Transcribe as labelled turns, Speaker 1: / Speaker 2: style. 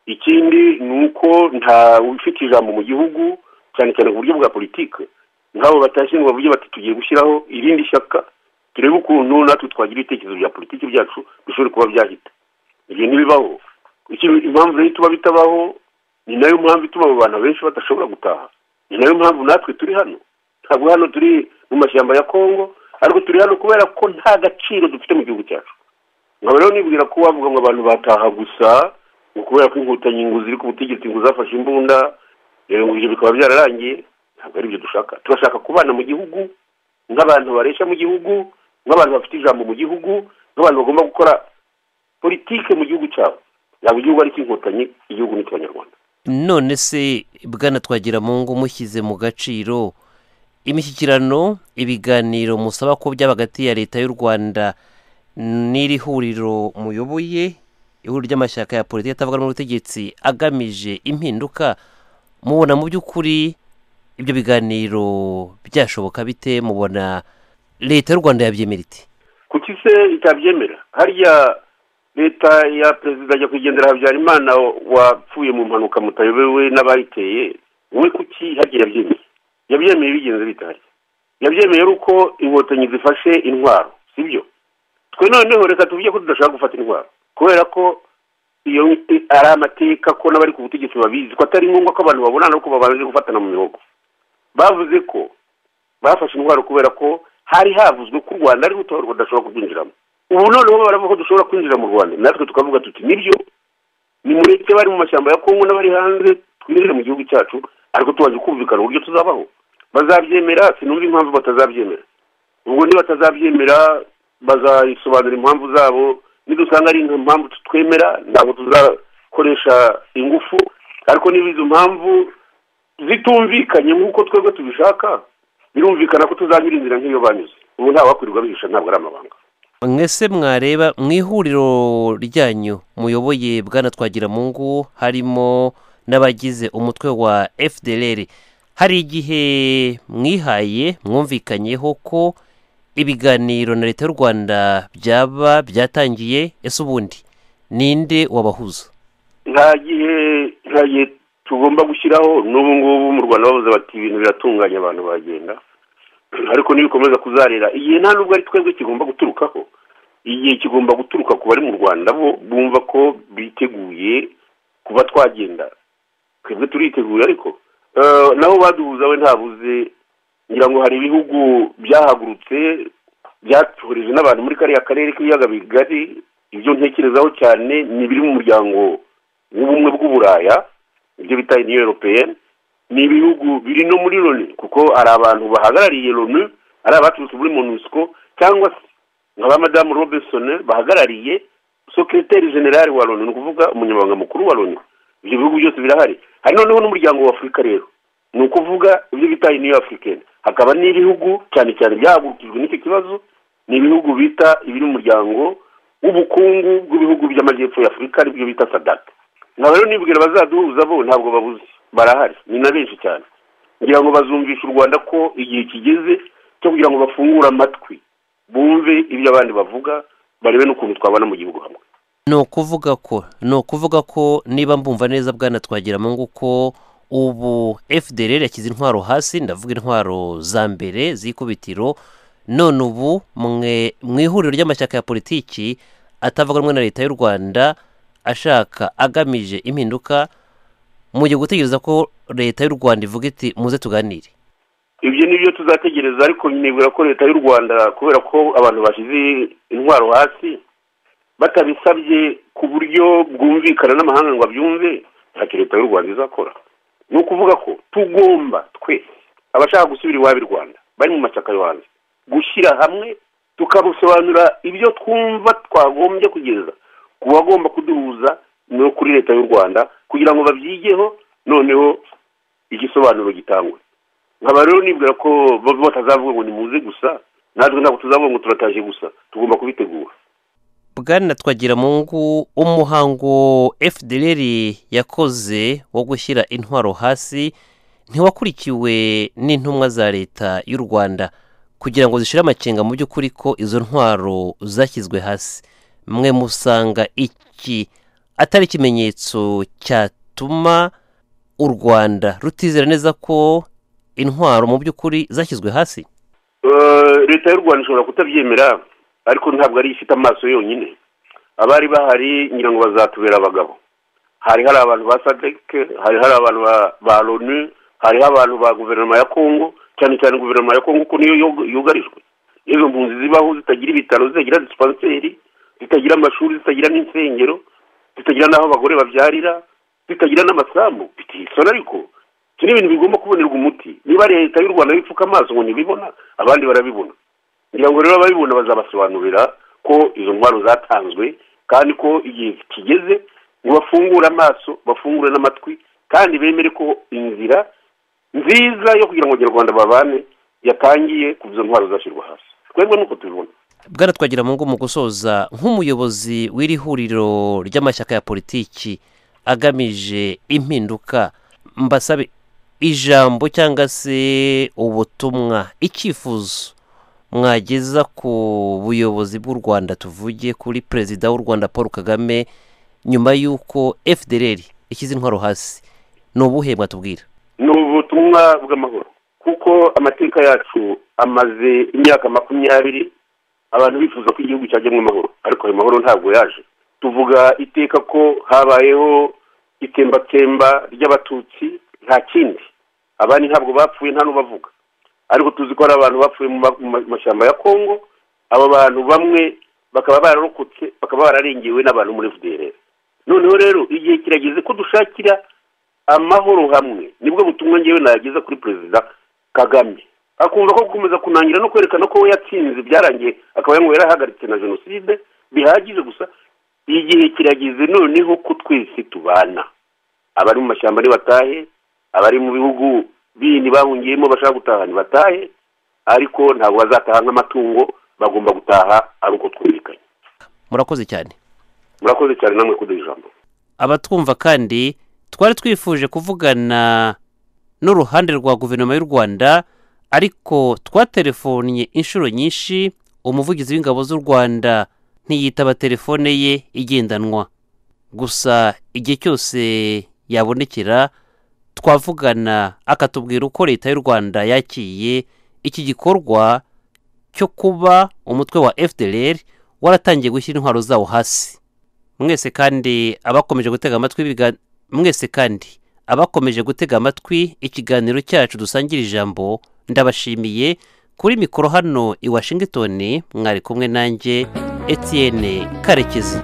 Speaker 1: Ikindi ni uko nta ufite ijambo mu gihugu, cyane cyane ku buryo bwa politike, nk'abo batashye ngo bavuge bati tugiye gushyiraho irindi shyaka, turebe ukuntu natwe twagira ibitekerezo bya politiki byacu bishobora kuba byahita. Ibyo ntibibaho. Impamvu rero ituma bitabaho ni nayo mpamvu ituma abo bantu benshi badashobora gutaha, ni nayo mpamvu natwe turi hano. Ntabwo hano turi mu mashyamba ya Kongo, ariko turi hano kubera ko nta gaciro dufite mu gihugu cyacu. Nkaba rero nibwira ko wavuga ngo abantu bataha gusa ngo kubera ko Inkotanyi ngo ziri ku butegetsi, ngo zafashe imbunda, rero ngo ibyo bikaba byararangiye, ntabwo ari byo dushaka. Turashaka kubana mu gihugu nk'abantu bareshya mu gihugu, nk'abantu bafite ijambo mu gihugu, nk'abantu bagomba gukora politike mu gihugu cyabo. Ntabwo igihugu ari icy'Inkotanyi, igihugu ni icy'Abanyarwanda.
Speaker 2: None se bwana Twagiramungu, mushyize mu gaciro, imishyikirano, ibiganiro musaba ko byaba hagati ya Leta y'u Rwanda n'iri huriro muyoboye, ihuriro ry'amashyaka ya politiki atavuga n'ubutegetsi agamije impinduka, mubona mu by'ukuri ibyo biganiro byashoboka bite? Mubona Leta y'u Rwanda yabyemera ite?
Speaker 1: Kuki se itabyemera? Harya leta ya Perezida nyakwigendera Habyarimana wapfuye mu mpanuka mutayobewe n'abayiteye, we kuki hagiye yabyemeye? Yabyemeye bigenze bitari? Yabyemeye ari uko Inkotanyi zifashe intwaro, sibyo? Twe noneho reka tuvuge ko tudashaka gufata intwaro, kubera ko iyo ari amateka, ko n'abari ku butegetsi babizi ko atari ngombwa ko abantu babonana ariko babanje gufatana mu mihogo. Bavuze ko bafashe intwaro kubera ko hari havuzwe ko u Rwanda ari ruto rudashobora kurwinjiramo. Ubu noneho baravuga ko dushobora kwinjira mu Rwanda, natwe tukavuga tuti nibyo, nimureke bari mu mashyamba ya Kongo n'abari hanze twinjire mu gihugu cyacu, ariko tubanje kumvikana uburyo tuzabaho. Bazabyemera, sinumva impamvu batazabyemera. Ubwo niba batazabyemera bazayisobanura impamvu zabo, nidusanga ari impamvu twemera ntabwo tuzakoresha ingufu, ariko niba izo mpamvu zitumvikanye nk'uko twebwe tubishaka, birumvikana ko tuzanyura inzira nk'iyo banyuze. Ubu nta wakwirirwa bihisha, ntabwo ari amabanga.
Speaker 2: Mwese mwareba mu ihuriro ryanyu muyoboye, bwana Twagiramungu, harimo n'abagize umutwe wa FDLR, hari igihe mwihaye mwumvikanyeho ko ibiganiro na Leta y'u Rwanda byaba byatangiye? Ese ubundi ninde wabahuza?
Speaker 1: Nta gihe tugomba gushyiraho. N'ubu ngubu mu Rwanda bavuze bati ibintu biratunganya, abantu bagenda, ariko nibikomeza kuzarira, igihe nta nubwo ari twebwe kigomba guturukaho. Igihe kigomba guturuka ku bari mu Rwanda, bo bumva ko biteguye kuba twagenda. Twebwe turiteguye, ariko naho baduhuza we ntabuze. Ngira ngo hari ibihugu byahagurutse, byatohereje n'abantu muri kariya karere k'Ibiyaga Bigari. Ibyo ntekerezaho cyane ni ibiri mu Muryango w'Ubumwe bw'Uburaya, ibyo bita Union Européenne, ni ibihugu biri no muri Loni, kuko hari abantu bahagarariye Loni, ari abaturutse muri MONUSCO, cyangwa se nka ba Madamu Robinson bahagarariye secrétaire général wa Loni, ni ukuvuga umunyamabanga mukuru wa Loni. Ibyo bihugu byose birahari. Hari noneho n'Umuryango wa Afurika rero, ni ukuvuga ibyo bita Union Africaine. Hakaba n'ibihugu cyane cyane byahagurukijwe n'icyo kibazo, ni ibihugu bita ibiri mu Muryango w'Ubukungu bw'Ibihugu by'Amajyepfo ya Afurika, aribyo bita SADC. Nkaba rero nibwira bazaduhuza bo ntabwo babuze, barahari, ni na benshi cyane. Ngira ngo bazumvisha u Rwanda ko igihe kigeze cyo kugira ngo bafungure amatwi, bumve ibyo abandi bavuga, barebe n'ukuntu twabana mu gihugu hamwe.
Speaker 2: Ni ukuvuga ko niba mbumva neza, bwana Twagiramungu, ko ubu FDLR yashyize intwaro hasi, ndavuga intwaro za mbere z'ikubitiro, none ubu mwe mu ihuriro ry'amashyaka ya politiki atavuga rumwe na Leta y'u Rwanda ashaka agamije impinduka, mugiye gutegereza ko Leta y'u Rwanda ivuga iti muze tuganire?
Speaker 1: Ibyo ni byo tuzategereza, ariko nibwira ko Leta y'u Rwanda, kubera ko abantu bashyize intwaro hasi batabisabye ku buryo bwumvikana n'amahanga ngo abyumve, ntacyo Leta y'u Rwanda izakora. Ni ukuvuga ko tugomba twese abashaka gusubira iwabo i Rwanda bari mu mashyaka yo hanze gushyira hamwe, tukabusobanura ibyo twumva twagombye kugeza ku bagomba kuduhuza no kuri Leta y'u Rwanda, kugira ngo babyigeho, noneho igisobanuro gitangwe. Nkaba rero nibwira ko bo batazavuga ngo nimuze gusa, natwe ntabwo tuzavuga ngo turataje gusa. Tugomba kubitegura.
Speaker 2: Bwana Twagiramungu, umuhango FDLR yakoze wo gushyira intwaro hasi ntiwakurikiwe n'intumwa za Leta y'u Rwanda kugira ngo zishyire amakenga mu by'ukuri ko izo ntwaro zashyizwe hasi. Mwe musanga iki Atari ikimenyetso cyatuma u Rwanda rutizera neza ko intwaro mu by'ukuri zashyizwe hasi?
Speaker 1: Leta y'u Rwanda ishobora kutabyemera, ariko ntabwo ari ifite amaso yonyine. Abari bahari ngira ngo bazatubera abagabo. Hari abantu ba SADC, hari abantu ba LONU, hariho abantu ba guverinoma ya Kongo, cyane cyane guverinoma ya Kongo kuko niyo yugarijwe. Izo mpunzi zibaho zitagira ibitaro, zitagira dispanseri, zitagira amashuri, zitagira n'insengero, zitagira n'aho abagore babyarira, zitagira n'amasambu. Biteye isoni, ariko iki ni ibintu bigomba kubonerwa umuti. Niba leta y'u Rwanda bipfuka amaso ngo ntibibona, abandi barabibona. Ngira ngo rero ababibona bazabasobanurira ko izo ntwaro zatanzwe, kandi ko igihe kigeze ngo bafungure amaso, bafungure n'amatwi, kandi bemere ko inzira nziza yo kugira ngo Abanyarwanda babane yatangiye kuva izo ntwaro zashyirwa hasi. Twebwe nuko tubibona.
Speaker 2: Bwana Twagiramungu, mu gusoza, nk'umuyobozi w'iri huriro ry'amashyaka ya politiki agamije impinduka, mbasabe ijambo cyangwa se ubutumwa, icyifuzo mwageza ku buyobozi bw'u Rwanda, tuvuge kuri Perezida w'u Rwanda Paul Kagame, nyuma y'uko FDLR ishyize intwaro hasi, ni ubuhe mwatubwira?
Speaker 1: Ni ubutumwa bw'amahoro, kuko amateka yacu amaze imyaka 20 abantu bifuza ko igihugu cyajyamo amahoro, ariko ayo mahoro ntabwo yaje. Tuvuga iteka ko habayeho itembatsemba ry'Abatutsi, nta kindi. Abandi ntabwo bapfuye, nta n'ubavuga, ariko tuzi ko hari abantu bapfuye mu mashyamba ya Kongo. Abo bantu bamwe bakaba bararokotse, bakaba bararengewe n'abantu muri FDLR. Noneho rero igihe kirageze ko dushakira amahoro hamwe. Nibwo butumwa ngewe nageza kuri Perezida Kagame, akumva ko gukomeza kunangira no kwerekana ko we yatsinze byarangiye, akaba ngo yarahagaritse na jenoside bihagije. Gusa igihe kirageze noneho ko twese tubana. Abari mu mashyamba ntibatahe, abari mu bihugu bindi bahungiyemo bashaka gutaha ntibatahe, ariko ntabwo bazataha nk'amatungo, bagomba gutaha ari uko twumvikanye.
Speaker 2: Murakoze cyane.
Speaker 1: Murakoze cyane namwe kuduha ijambo.
Speaker 2: Abatwumva kandi, twari twifuje kuvugana n'uruhande rwa guverinoma y'u Rwanda, ariko twatelefonnye inshuro nyinshi umuvugizi w'ingabo z'u Rwanda ntiyitaba telefone ye igendanwa. Gusa igihe cyose yabonekera twavugana, akatubwira uko leta y'u Rwanda yakiye iki gikorwa cyo kuba umutwe wa FDLR waratangiye gushyira intwaro zawo hasi. Mwese kandi abakomeje gutega amatwi ikiganiro cyacu dusangira ijambo, ndabashimiye. Kuri mikoro hano i Washington mwari kumwe nanjye, Etienne Karekezi.